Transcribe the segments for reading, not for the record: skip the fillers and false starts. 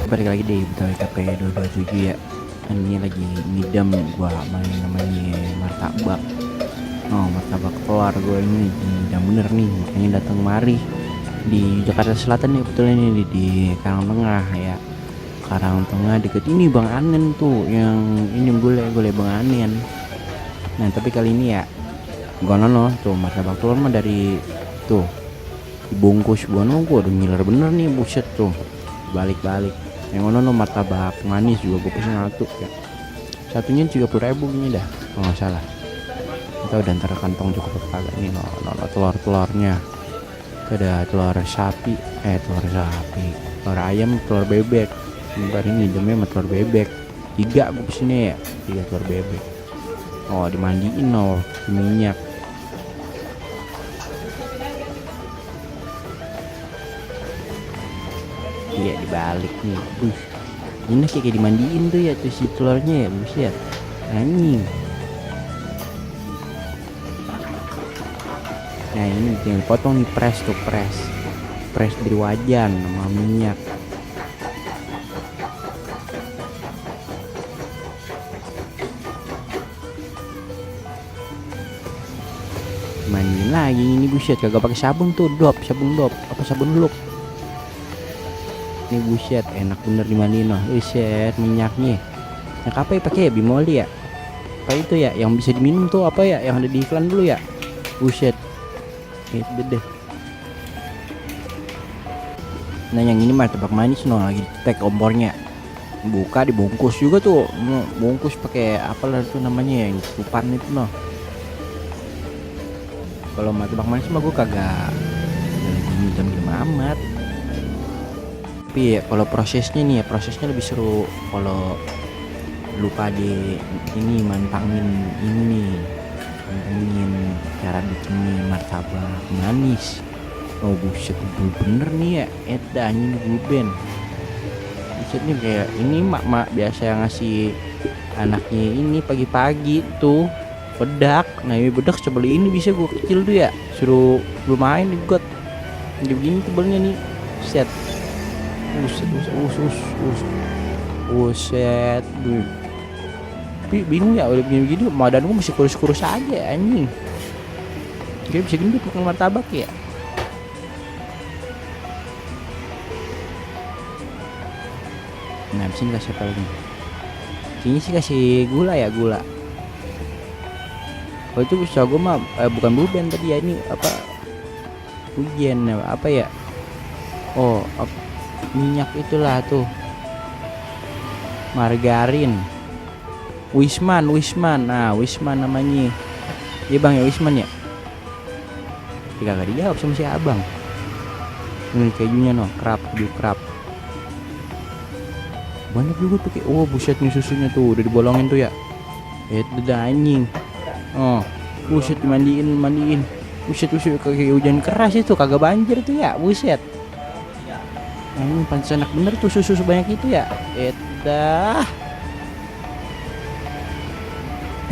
Balik lagi deh Betawi KP 227 ya. Ini lagi ngidam gua main namanya martabak. Oh, martabak keluar gua ini ngidam bener nih, makanya datang mari di Jakarta Selatan nih, betul ini di Karangtengah ya. Karangtengah deket ini Bang Anen tuh, yang ini gule Bang Anen. Nah tapi kali ini ya gua nono tuh martabak telur mah dari tuh dibungkus gua udah ngiler bener nih, buset tuh balik-balik. Yang ono martabak manis juga gue pesen satu ya, satunya 30.000 ini dah kalau nggak salah. Kita udah ntar kantong cukup apa kagak nih. No telurnya itu ada telur sapi, telur ayam, telur bebek. Bentar ini demnya sama telur bebek 3 gue pesennya ya, 3 telur bebek. Oh dimandiin di minyak. Iya dibalik nih, ini kayak dimandiin tuh ya tuh si telurnya ya, buset anjing. Nah ini tinggal potong nih, press dari wajan sama minyak. Mandiin lagi ini, buset kagak pakai sabun tuh, sabun luk. Ini buset enak bener dimandiin loh, buset minyaknya. Yang apa ya pakai ya, Bimoli ya, apa itu ya yang bisa diminum tuh, apa ya yang ada di iklan dulu ya, buset itu deh. Nah yang ini martabak manis lagi tek kompornya, buka dibungkus juga tuh, bungkus pakai apa lah tuh namanya yang tutupan itu noh. Kalau martabak manis mah gue kagak minum amat. Tapi ya, kalau prosesnya lebih seru kalau lupa di ini mantangin cara bikin martabak manis. Oh buset bener nih ya, edanya guben. Buset nih kayak ini mak biasa yang ngasih anaknya ini pagi-pagi tuh bedak. Nah ini bedak sebeli ini bisa gue kecil tuh ya, suruh belum main di got jadi begini tebelnya nih, set. Buset bingung ya udah begini badan gue masih kurus aja anjing. Kayak bisa gendut bukan martabak ya. Nah abis ini kasih apa lagi, kayaknya sih kasih gula. Oh itu bisa gue mah bukan blueberry tadi ya, ini apa hujan apa ya, oh minyak itulah tuh, margarin, Wisman. Nah Wisman namanya ya bang ya, Wisman ya. Kagak dijawab sama si abang. Ini kejunya kerap banyak juga tuh kayak, oh buset nih susunya tuh udah dibolongin tuh ya, itu udah anjing. Oh buset dimandiin, buset kayak hujan keras itu kagak banjir tuh ya, buset. Ini pantas enak bener tuh susu sebanyak itu ya. Edah.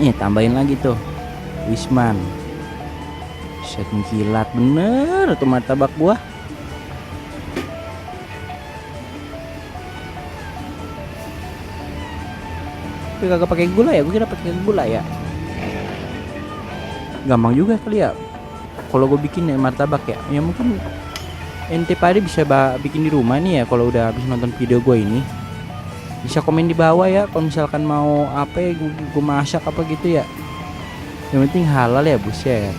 Nih tambahin lagi tuh Wisman. Set kilat bener tuh martabak gua. Tapi kagak pakai gula ya, gua kira pakai gula ya. Gampang juga kali ya kalau gua bikin ya martabak ya. Ya mungkin ente pada bisa bikin di rumah nih ya, kalau udah habis nonton video gue ini bisa komen di bawah ya kalau misalkan mau apa ya gue masak apa gitu ya, yang penting halal ya buset.